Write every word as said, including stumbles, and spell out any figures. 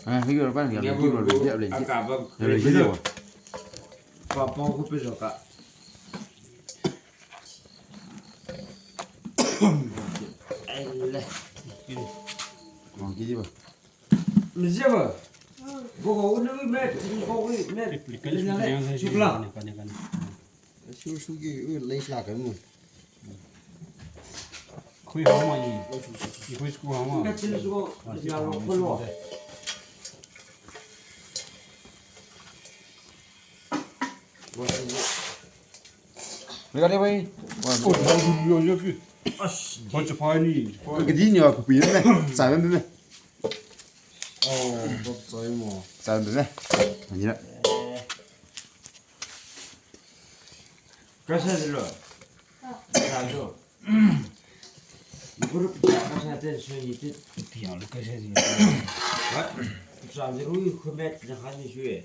Ah, higi ra pan, ya, higi ra, higi ra, higi ra. Akaba, ya, higi ra. Papa ko pe jo ka. Ai le. Wang ki di ba. Mizia ba. Bo ko ni me, bo ko ni me. Sukla. Su, su ki, u, lei sila ka mu. Khui hao ma i. I khui sku hao ma. Ka chin sku, ya lo ko lo. Ni ka ni bai. Oh, hao du yo yo ki. As, hao chaphai ni. Ka di ni a, ka pui ni. Sa ben ben. Oh, bap chai mo. Sa ben ben. Ni na. Kasa de lo. Sa lo. Group ja kasa de so ni ti. Ti a lo kasa de. What? Sa de ru khumet na kha ni sue.